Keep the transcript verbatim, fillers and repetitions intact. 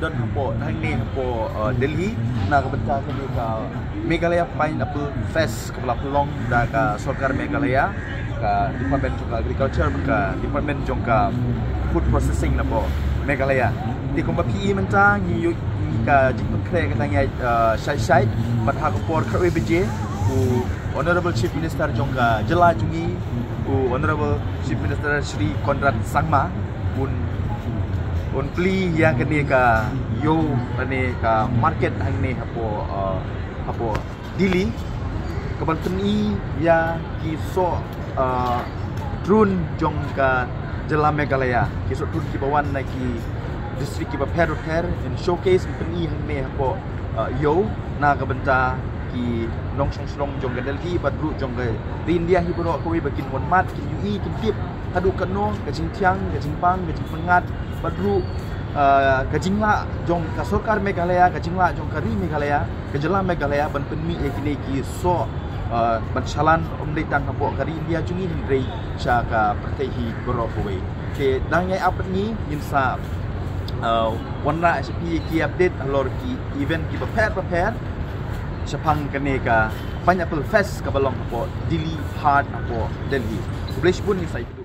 Don hapoh hangne hapoh uh, Delhi na ka bynta kane ka Meghalaya Pineapple Fest kaba la pynlong da ka sorkar Meghalaya, ka Department jong ka Agriculture bad ka Department jong ka Food Processing na poh Meghalaya. Te kumba phi i mynta ngi ïoh ngi ka jingpynkhreh ka tang ïa uh, shai shai bad ha ka por khatwei baje u Honorable Chief Minister jong ka jylla jong ngi, u Honorable Chief Minister Shri Conrad Sangma un un plie ïa kane ka ïew kane ka market hangne hapoh uh, hapoh Delhi kaban pyni ïa ki soh uh, trun jong ka jylla Meghalaya, ki soh trun kiba wan na ki district kiba pher pher in showcase pyni hangne hapoh uh, ïew na ka bynta ki nongshong shnong jong ka Delhi bad ruh jong ka ri India hi baroh kawei ba kin wan mad, kin ïohi, kin tip haduh katno ka jingthiang, ka jingpang, ka jingpyngngad bad ruh uh, ka jinglah jong ka sorkar Meghalaya, ka jinglah jong ka ri Meghalaya, ka jylla Meghalaya ban pynmih ïa kine ki soh uh, ban shalan ym dei tang hapoh ka ri India jong ngi hynrei sha ka pyrthei hi baroh kawei. Te dang ïai ap ngi ngin sa uh, wanrah sha phi ki update halor ki event kiba pher ba pher shaphang kane ka Pineapple Fest kaba long hapoh Delhi, heart hapoh Delhi. Khublei shibun, ngin sa